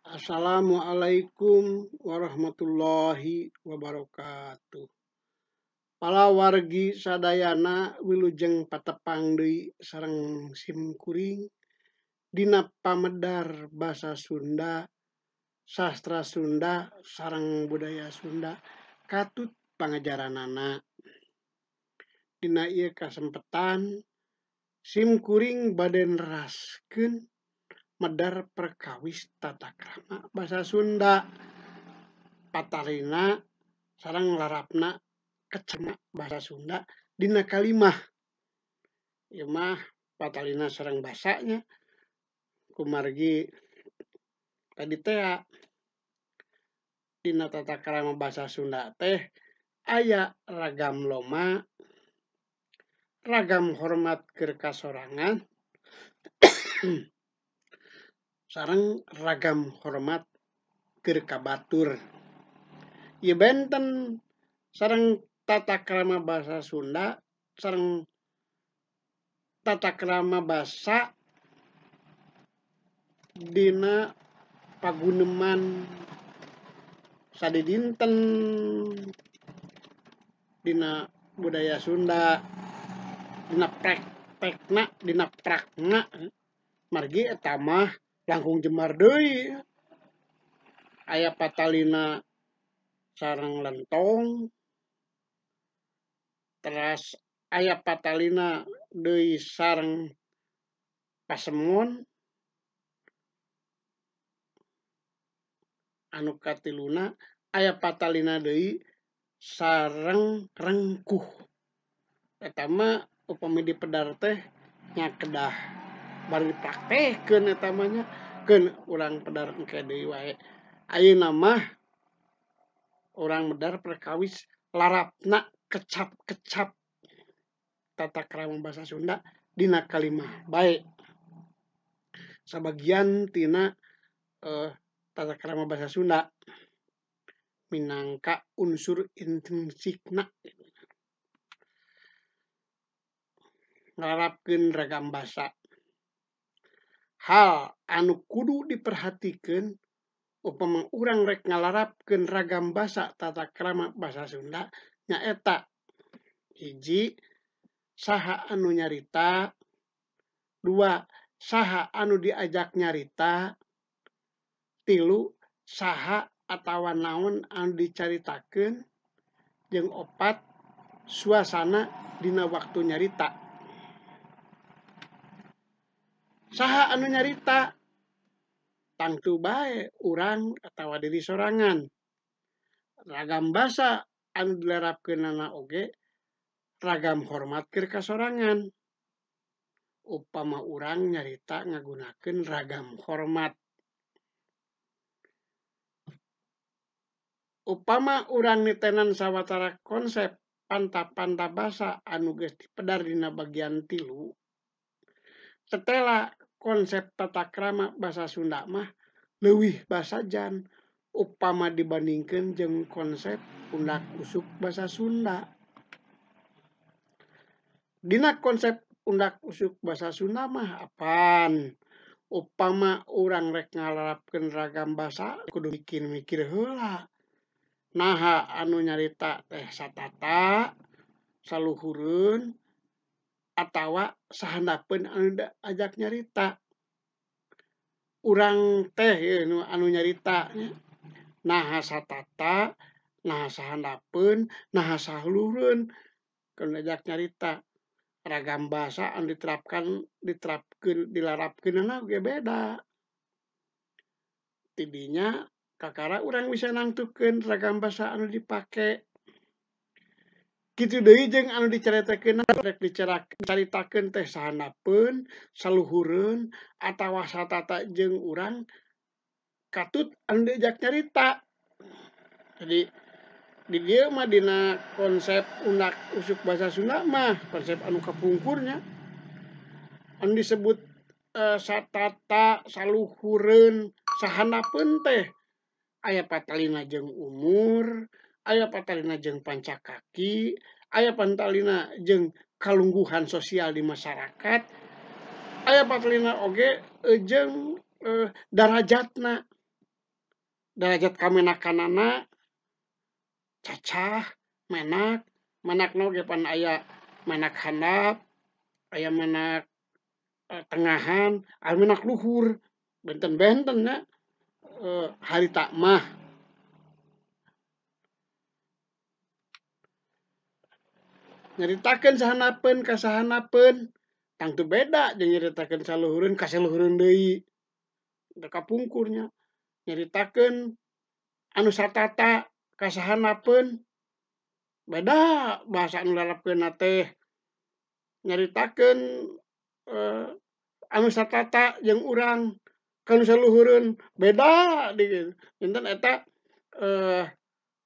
Assalamualaikum warahmatullahi wabarakatuh. Palawargi sadayana wilujeng patepang deui sareng simkuring dina pamedar basa Sunda, sastra Sunda sareng budaya Sunda katut pangajaranana. Dina ieu kasempetan simkuring bade neraskeun medar perkawis tata krama basa Sunda, patalina sareng larapna kecema basa Sunda dina kalimah. Ieu mah patalina sareng basanya kumargi tadi tea dina tata krama basa Sunda teh aya ragam loma, ragam hormat keur kasorangan, sareng ragam hormat keur ka batur. Ieu benten sareng tata krama basa Sunda sareng tata krama basa dina paguneman sadidinten dina budaya Sunda, dina praktekna, dina prakna. Margi eta mah langkung jemar deui, aya patalina sareng lentong, teras aya patalina deui sareng pasemon, anu katiluna aya patalina deui sareng rengkuh. Eta mah upami dipedar teh nya kedah bari dipraktekkeun eta mah nya, keun urang pedar engke deui wae. Ayeuna mah urang medar perkawis larapna kecap-kecap tata krama basa Sunda dina kalimah bae. Sabagian tina tata krama basa Sunda minangka unsur intrinsikna ngalarapkeun ragam basa. Hal anu kudu diperhatikeun upama urang rek ngalarapkeun ragam basa tata krama basa Sunda nyaeta hiji, saha anu nyarita, dua, saha anu diajak nyarita, tilu, saha atawa naon anu dicaritakeun, jeung opat, suasana dina waktu nyarita. Saha anu nyarita? Tangtu bae urang atawa diri sorangan. Ragam basa anu dilarapkeunana oge ragam hormat keur kasorangan. Upama urang nyarita ngagunakeun ragam hormat. Upama urang nitenan sawatara konsep panta-panta basa anu geus dipedar dina bagian 3, tetela konsep tata krama basa Sunda mah leuwih basajan upama dibandingkeun jeung konsep undak usuk basa Sunda. Dina konsep undak usuk basa Sunda mah apan upama urang rek ngalarapkeun ragam basa kudu mikir-mikir heula. Naha anu nyarita teh satata, saluhureun, atawa sahandapeun anu diajak nyarita. Urang teh anu nyarita naha satata, naha sahandapeun, naha saluhureun keur diajak nyarita. Ragam basa anu diterapkan, diterapkeun, dilarapkeunana oge beda. Tidinya kakara urang bisa nangtukeun ragam basa anu dipake. Kitu deui jeung anu dicaritakeun rek dicaritakeun teh sahandapeun, saluhureun, atawa satata jeung urang katut anu diajak nyarita. Jadi di dieu mah dina konsep undak usuk basa Sunda mah konsep anu kapungkurnya anu disebut satata, saluhureun, sahandapeun teh aya patalina jeung umur, aya patalina jeung pancakaki, aya patalina jeung kalungguhan sosial di masyarakat, aya patalina oge jeung darajatna. Derajat kamenakanana cacah, menak, menakna oge pan aya menak handap, aya menak tengahan, aya menak luhur, benten-benten nya harita mah. Nyaritakeun sahanapeun ka sahanapeun tangtu beda jeung nyaritakeun saluhureun ka saluhureun deui. Da kapungkur nya nyaritakeun anu satata ka sahanapeun beda bahasa anu dilarapkeunna teh. Nyaritakeun anu satata jeung urang ka nu saluhureun beda deui. Janten eta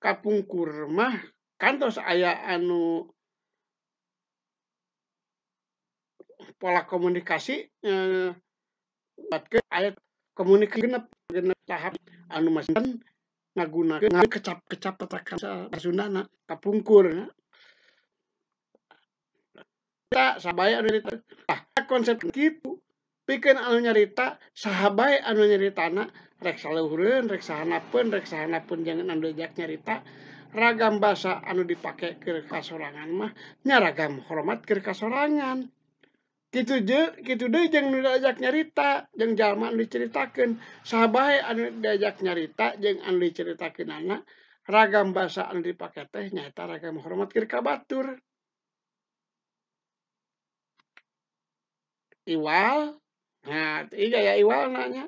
kapungkur mah kantos aya anu pola komunikasi aya komunikasi genep tahap anu masih ngagunakeun kecap-kecap tata Sundana kapungkur nya. Ta sabae anu nyarita konsep kitu pikeun anu nyarita saha bae anu nyaritana rek saluhureun rek sahanapeun jeung anu diajak nyarita ragam basa anu dipake keur kasorangan mah nya ragam hormat keur kasorangan. Kitu deui jeung nu diajak nyarita jeung jalma anu diceritakeun saha bae anu diajak nyarita jeung anu diceritakeunana ragam basa anu dipake teh nyaeta ragam hormat keur ka batur. Iwal, nah ieu gaya iwalna nya.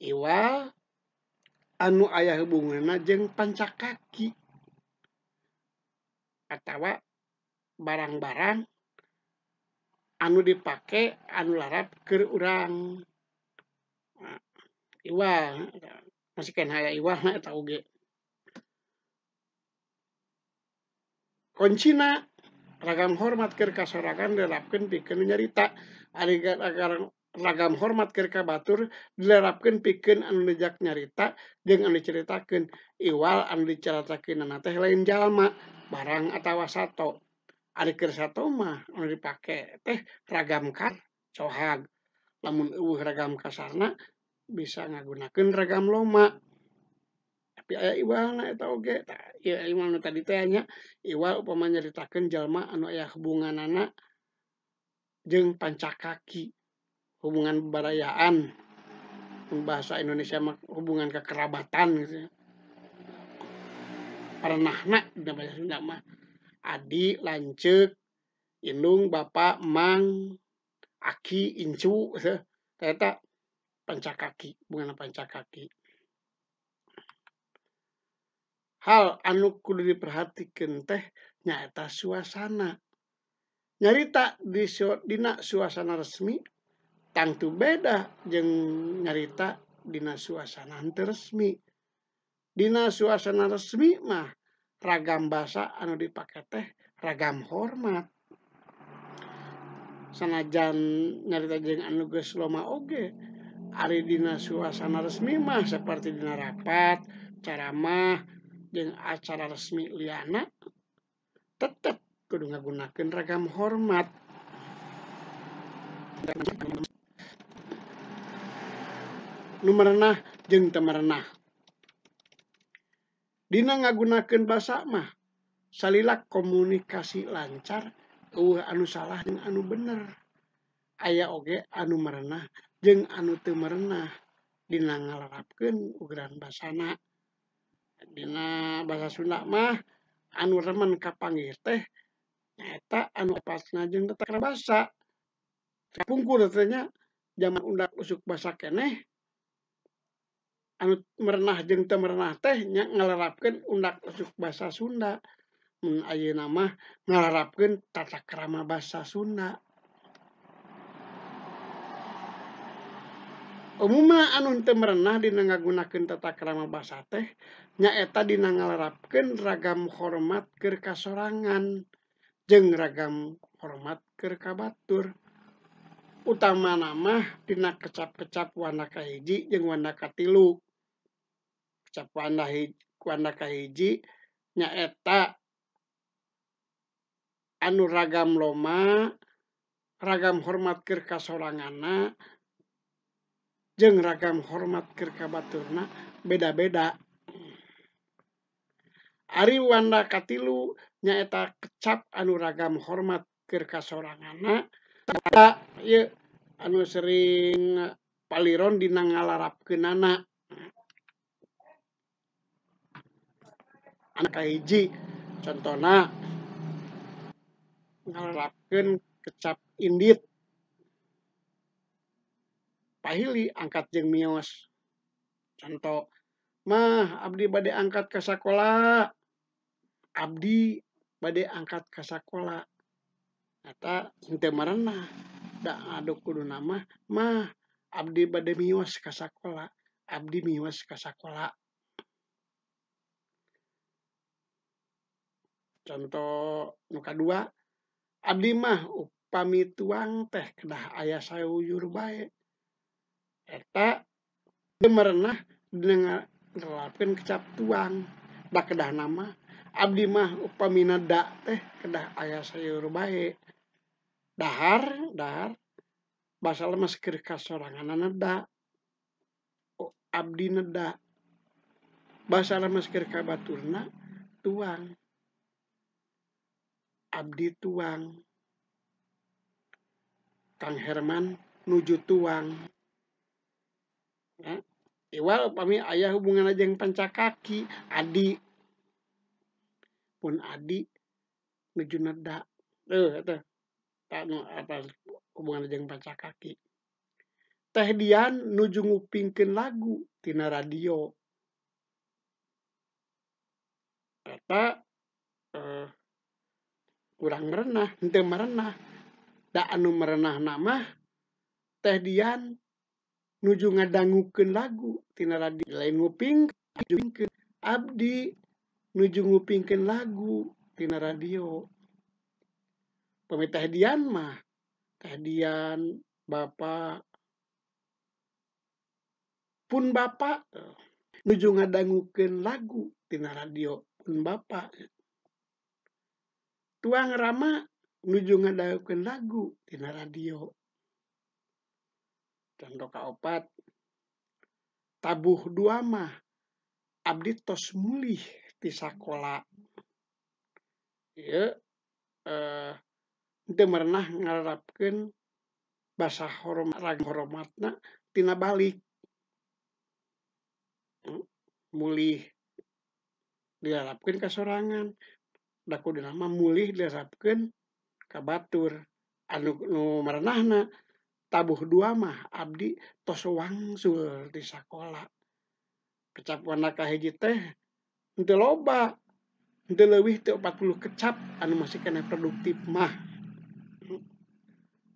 Iwal anu aya hubunganna jeung pancakaki atawa barang-barang anu dipake anu larap keur urang. Iwal masih keneh aya iwalna eta oge. Kuncina ragam hormat keur kasorangan dilarapkeun pikeun nyarita. Ari ragam hormat keur ka batur dilarapkeun pikeun anu diajak nyarita jeung anu dicaritakeun. Iwal anu dicaritakeunana teh lain jalma, barang atawa sato. Ari keur sato mah anu dipake teh ragam cohag. Lamun eueuh ragam kasarna bisa ngagunakeun ragam loma. Tapi aya iwalna eta oge. Tah ieu iwal nu tadi teh nya iwal upama nyaritakeun jalma anu aya hubunganana jeung pancakaki, hubungan barayaan. Mun bahasa Indonesia mah hubungan kekerabatan gitu. Parenahna dina bahasa Sunda mah adi, lanceuk, indung, bapa, mang, aki, incu, eta pancakaki, hubungan pancakaki. Hal anu kudu diperhatikeun teh nyaeta suasana. Nyarita dina suasana resmi tangtu beda jeung nyarita dina suasana henteu resmi. Dina suasana resmi mah ragam basa anu dipake teh ragam hormat. Sanajan nyarita jeung anu geus loma oge ari dina suasana resmi mah saperti dina rapat, ceramah jeung acara resmi liana tetep kudu ngagunakeun ragam hormat. Nu merenah jeung teu merenah. Dina ngagunakeun basa mah salila komunikasi lancar eueuh anu salah jeung anu bener. Aya oge anu merenah jeung anu teu merenah dina ngalarapkeun ugeran basana. Dina basa Sunda mah anu remen kapanggih teh nyaeta anu pasna jeung tata krama basa. Kapungkur teh nya jaman undak usuk basa keneh anu merenah jeung teu merenah teh nya ngalarapkeun undak usuk basa Sunda. Mun ayeuna mah ngalarapkeun tata krama basa Sunda. Umumna anu teu merenah dina ngagunakeun tata krama basa teh nyaeta dina ngalarapkeun ragam hormat keur kasorangan jeung ragam hormat keur ka batur. Utamana mah dina kecap-kecap wanda kahiji jeung wanda katilu. Kecap wanda kahiji nyaeta anu ragam loma, ragam hormat keur kasoranganna Jeung ragam hormat keur ka baturna beda-beda. Ari wanda katilu nyaeta kecap anu ragam hormat keur ka soranganna ieu anu sering paliron dina ngalarapkeunana. Anu kahiji contona ngalarapkeun kecap indit. Pahili angkat jeung mios. Conto, mah abdi bade angkat ka sakola. Abdi bade angkat ka sakola. Eta henteu marenah. Da anu kuduna mah mah abdi bade mios ka sakola. Abdi mios ka sakola. Conto nu kadua, abdi mah upami tuang teh kedah aya sayur bae. Eta merenah dina ngalarapkeun kecap tuang. Da kedahna mah abdi mah upami neda teh kedah aya sayur bae. Dahar dahar basa lemes keur kasoranganna neda. Abdi neda. Basa lemes keur ka baturna tuang. Abdi tuang. Kang Herman nuju tuang. Ya. Iwal upami aya hubunganna jeung pancakaki, adi. Pun adi nuju neda. Eta tah nu apa hubunganna jeung pancakaki. Teh Dian nuju ngupingkeun lagu tina radio. Eta kurang merenah, henteu merenah. Da anu merenahna mah Teh Dian nuju ngadangukeun lagu tina radio. Lain ngupingkeun, abdi nuju ngupingkeun lagu tina radio. Pami Teh Dian mah, Teh Dian bapa pun bapa nuju ngadangukeun lagu tina radio pun bapa. Tuang Rama nuju ngadangukeun lagu tina radio. Contoh kaopat, tabuh dua mah abdi tos mulih ti sakola. Ieu teu merenah ngalarapkeun basa hormat hormatna tina balik. Mulih dilarapkeun ka sorangan. Da kuduna mah mulih dilarapkeun ka batur. Anu nu merenahna tabuh dua mah abdi tos wangsul di sakola. Kecap warna kahiji teh henteu loba, henteu leuwih ti 40 kecap anu masih keneh produktif mah.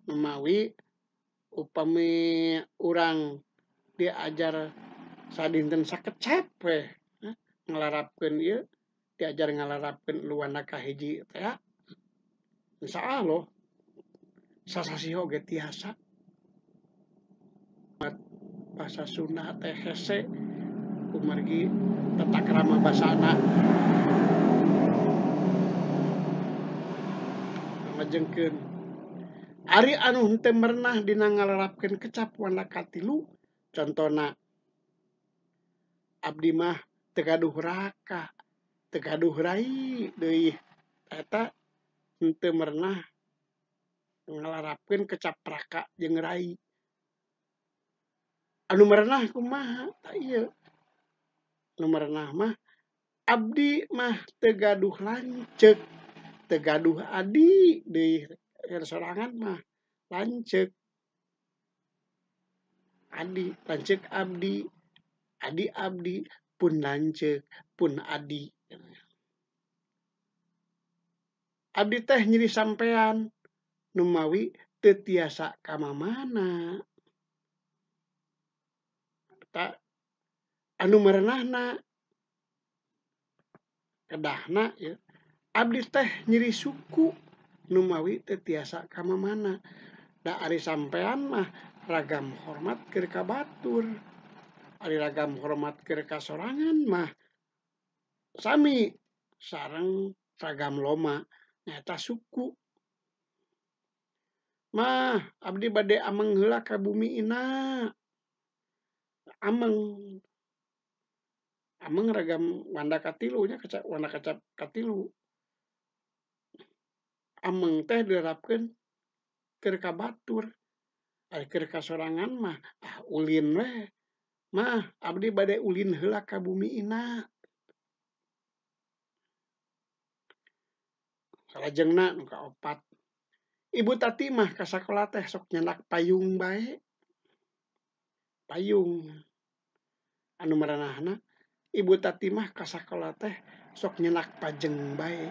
Mamawi upami urang diajar sadinten sakecap we ngalarapkeun ieu, diajar ngalarapkeun luana kahiji teh ya. Insyaallah sasasih oge tiasa. Basa Sunda teh hese kumargi tata krama basana. Ngajengkeun ari anu henteu merenah dina ngalarapkeun kecap warna katilu, contona abdi mah teu gaduh raka, teu gaduh rai deui. Eta henteu merenah ngalarapkeun kecap raka jeung rai. Anu merenah kumaha? Tah ieu. Anu merenah mah abdi mah teu gaduh lanceuk, teu gaduh adi deui. Sorangan mah lanceuk adi, lanceuk abdi, adi abdi, pun lanceuk, pun adi. Abdi teh nyeri sampean numawi teu tiasa ka mamana. Ta anu merenahna kedahna ya. Abdi teh nyeri suku numawi teu tiasa ka mamana. Da ari sampean mah ragam hormat keur ka batur. Ari ragam hormat keur ka sorangan mah sami sareng ragam loma nyaeta suku. Mah abdi bade ameng heula ka bumi ina. ameng. Ameng ragam wanda katilu nya kecap wanda kecap katilu. Ameng teh dilerapkeun keur ka batur. Ari keur ka sorangan mah ah ulin we. Mah abdi bade ulin heula ka bumi ina. Salajengna nu kaopat. Ibu Tati mah ka sakola teh sok nyandak payung bae. Payung. Anu maranahna Ibu Tati mah ka sakola teh sok nyenak pajeng bae,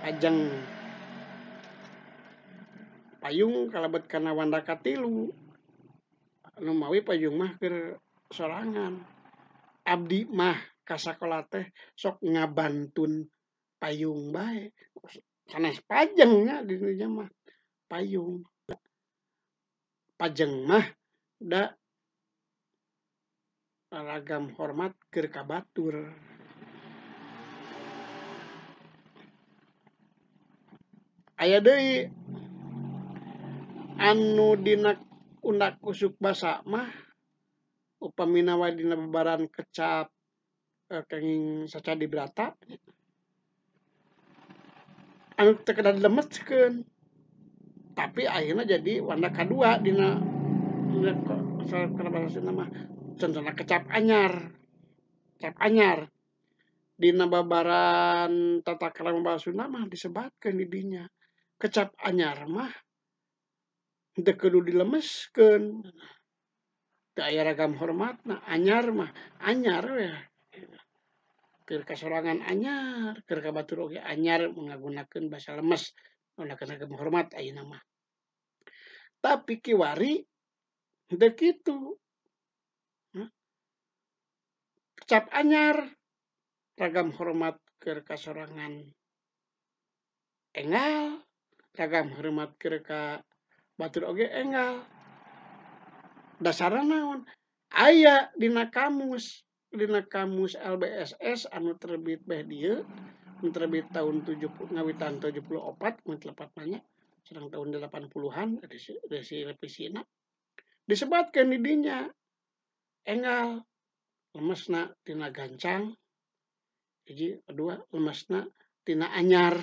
pajeng. Payung kalebet kana wanda katilu. Anu mawi payung mah keur sorangan. Abdi mah ka sakola teh sok ngabantun payung bae. Sanes pajeng nya di dinya mah payung. Pajeng mah da ragam hormat keur ka batur. Aya deui anu dina undak usuk basa mah upamina wae dina babaran kecap kenging saca dibrata anu teu kedah dilemeskeun tapi akhirna jadi wanda kadua dina kana bahasa Sunda mah. Contohna kecap anyar. Kecap anyar. Dina babaran tata krama bahasa Sunda mah disebatkeun di dinya. Kecap anyar mah teu kudu dilemeskeun. Teu aya ragam hormatna, anyar mah anyar we. Keur kasorangan anyar, keur ka batur oge anyar ngagunakeun basa lemes, ngagunakeun ragam hormat ayeuna mah. Tapi kiwari henteu kitu. Kecap anyar ragam hormat keur kasorangan enggal, ragam hormat keur ka batur oge enggal. Dasarna naon? Aya dina kamus LBSS anu terbit beh dieu, anu terbit tahun 70 ngawitan 74 mun telepatna nya, sareng tahun 80-an edisi revisina. Disebatkeun di dinya enggal lemesna tina gancang, hiji kedua lemesna tina anyar.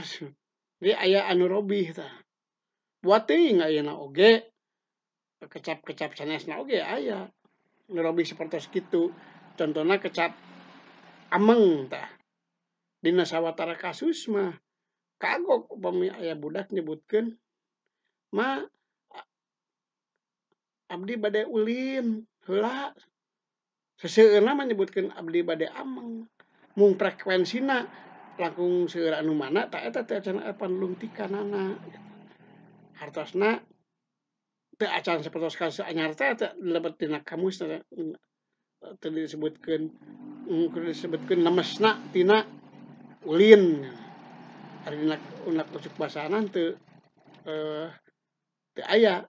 Jadi aya anu robih tah. Buat teuing ayeuna oge kecap-kecap sanesna oge aya nu robih sapertos kitu. Contohna kecap ameng tah. Dina sawatara kasus mah kagok upami aya budak nyebutkeun ma abdi bade ulin heula. Seseueurna mah nyebutkeun abdi bade ameng. Mung frekuensina langkung seueur anu mana tah eta teh acan aya panlungtikanana. Hartosna teu acan sapertos kasus anyar teh teh lebet dina kamus teh teu disebutkeun kudu disebutkeun lemesna tina ulin. Ari dina undak usuk basana teu teu aya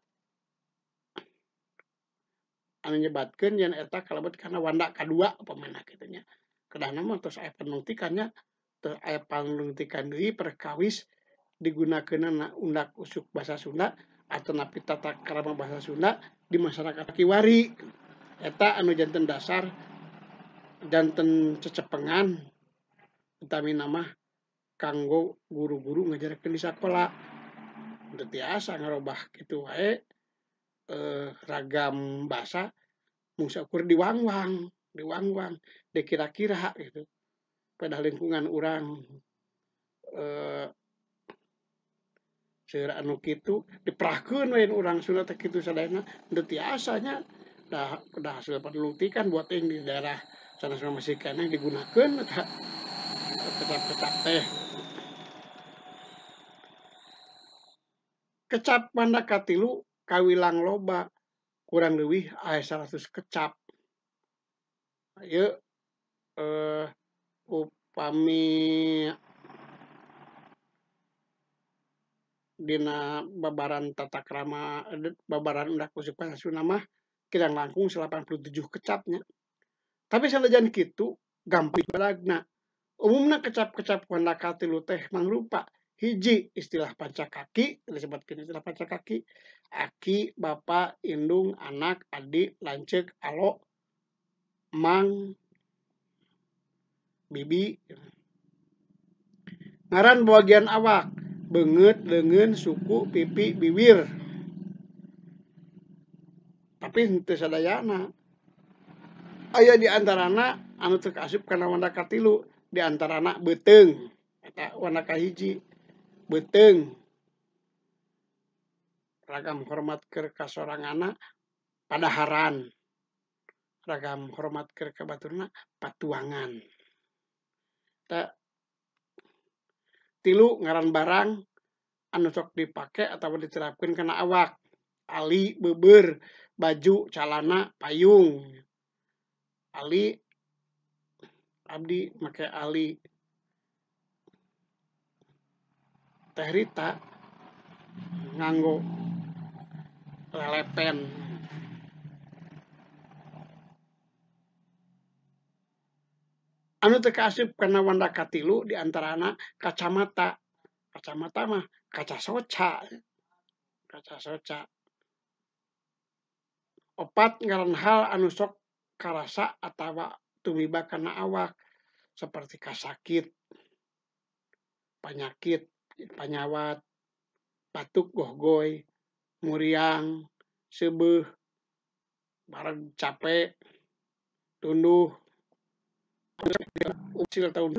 anu nyebatkeun yen eta kalebet kana wanda kadua upamana kitu nya. Kedahna mah tos aya panlungtikan nya, teu aya panlungtikan deui perkawis digunakeunana undak usuk basa Sunda atanapi tata krama bahasa Sunda di masyarakat kiwari. Eta anu janten dasar janten cecepengan utamina mah kanggo guru-guru ngajarkeun di sakola. Teu tiasa ngarobah kitu wae ragam basa mung saukur diwangwang, diwangwang dikira-kira gitu. Pada lingkungan urang seueur anu kitu diperahkeun we urang Sunda teh kitu sadayana teu tiasa nya. Dah hasil panelitian buat yang di daerah sanes masih keneh digunakeun eta kecap-kecap teh. Kecap wanda katilu kawilang loba kurang leuwih aya 100 kecap. Ieu upami dina babaran tata krama babaran undak usuk bahasa Sunda mah kirang langkung 87 kecapnya. Tapi sanajan kitu gampang balagna. Umumna kecap-kecap wanda katilu teh mangrupa hiji istilah pancakaki, disebutkeun istilah pancakaki, aki, bapa, indung, anak, adik, lanceuk, alo, Mang, Bibi. Ngaran bagian awak, beungeut, leungeun, suku, pipi, bibir. Tapi henteu sadayana. Aya di antarana anu teu kaasup kana wanda katilu, di antarana beuteung. Eta wanda kahiji, beuteung. Ragam hormat keur ka soranganna padaharan. Ragam hormat keur ka baturna patuangan. Eta tilu ngaran barang anu sok dipake atawa diterapkeun kana awak. Ali, beubeur, baju, calana, payung. Ali, abdi make ali. Teh Rita nganggo lelepen. Anu teu kaasup kana wanda katilu di antarana kacamata. Kacamata mah kaca soca. Kaca soca. Opat ngaran hal anu sok karasa atawa tumiba kana awak seperti kasakit, panyakit, panyawat, batuk gohgoy, muriang, seubeuh, bareg cape, tunduh. Usil tahun